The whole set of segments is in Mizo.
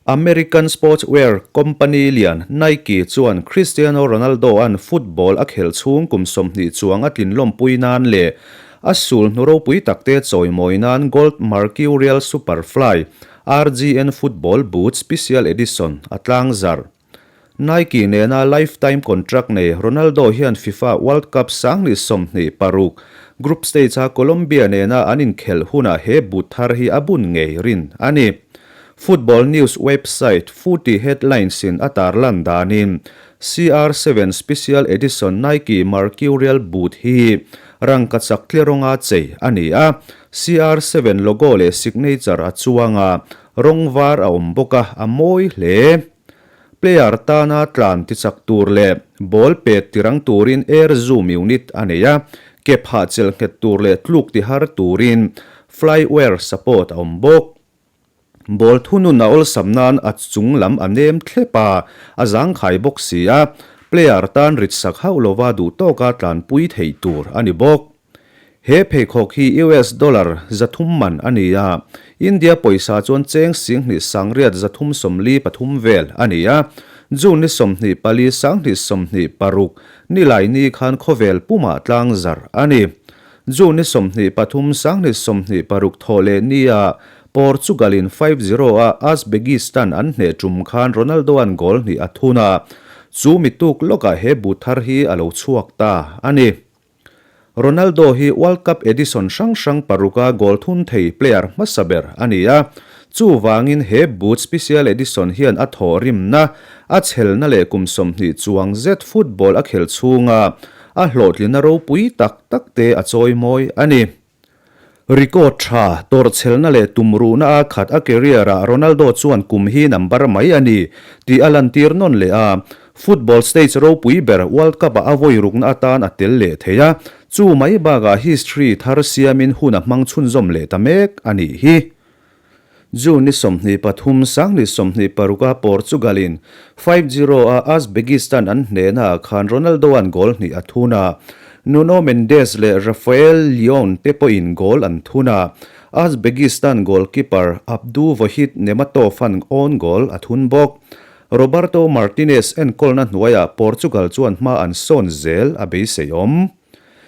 American sportswear company lian Nike chuan Cristiano Ronaldo-a'n football a khelh chhung kum 20 chuang a tlin lawmpui nan leh a sul hnu ropui takte chawimawi nan Gold Mercurial Superfly RGN Football Boot Special Edition a tlangzarh. Nike nena lifetime contract nei Ronaldo hian FIFA World Cup 2026 group stage-a Colombia nena an inkhelh hunah he boot thar hi a bun ngei rin a ni. Football news website Footy Headlines in a tarlan danin CR7 Special Edition Nike Mercurial boot hi rangkachak tliawnga chei a ni a, CR7 logo leh signature a chuang a, rawng var a awm bawk a, a mawi hle. Player tana tlan tichak tur leh ball pet tirang turin Air Zoom unit a nei a, ke phah chelh nghet tur leh tluk tihar turin Flyware support a awm bawk. Ball thunun a awlsam nan a chung lam a nem thlep a, a zangkhai bawk si a, player tan rit sak hauh lova duh tawka tlanpui theih tur a ni bawk. He pheikhawk hi US dollar 300 man a ni a, India pawisa chuan cheng 28,343 vel a ni a, June ni 24 2026 Nilaini khan khawvel pumah tlangzarh a ni. June ni 23 2026 thawh leh nia Portugal-in 5-0 a Uzbekistan an hneh tum khan Ronaldo-a'n goal hnih a thun a, chu mi tuk lawkah he bu thar hi a lo chhuak ta a ni. Ronaldo hi World Cup edition hrang hrang paruka goal thun thei player hmasa ber a ni a, chuvangin he boot special edition hian a thawh rimna, a chhelna leh kum 20 chuang zet football a khel chhunga a hlawhtlina ropui tak tak te a chawi mawi a ni. Record tha, tawrhchhelna leh tumruhna a khat a career ah Ronaldo chuan kum hi number mai a ni tih a lantir nawn leh a, football stage ropui ber World Cup ah a vawi rukna atan a tel leh thei a, chu mai bakah history thar siamin hun a hmang chhunzawm leh ta mek a nih hi. June ni 23 2026 a Portugal-in 5-0 a Uzbekistan an hnehnaah khan Ronaldo-a'n goal hnih a thun a, Nuno Mendes leh Rafael Leao te pawhin goal an thun a, Uzbekistan goalkeeper Abduvohid Nematov-a'n own goal a thun bawk. Roberto Martinez enkawlna hnuaiah Portugal chuan hma an sawn zel a beisei awm.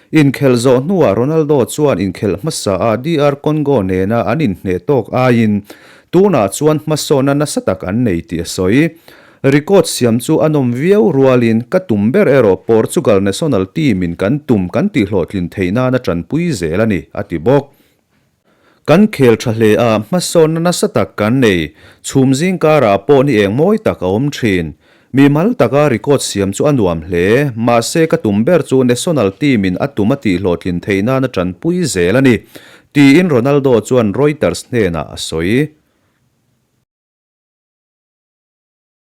Inkhelh zawh hnuah Ronaldo chuan inkhelh hmasa a DR Congo nena an inhneh tawk aiin tunah chuan hmasawna nasa tak an nei tih a sawi. Record siam chu a nawm viau rualin ka tum ber erawh Portugal national team in kan tum kan tihhlawhtlin theih nana tanpui zel a ni, a ti bawk. Kan khel tha hle a, hmasawnna nasa tak kan nei. Chhum zing karah pawh ni eng mawi tak a awm thin. Mi mal taka record siam chu a nuam hle. Mahse ka tum ber chu national team in a tum a tihhlawhtlin theih nana tanpui zel a ni, tiin Ronaldo chuan Reuters hnenah a sawi.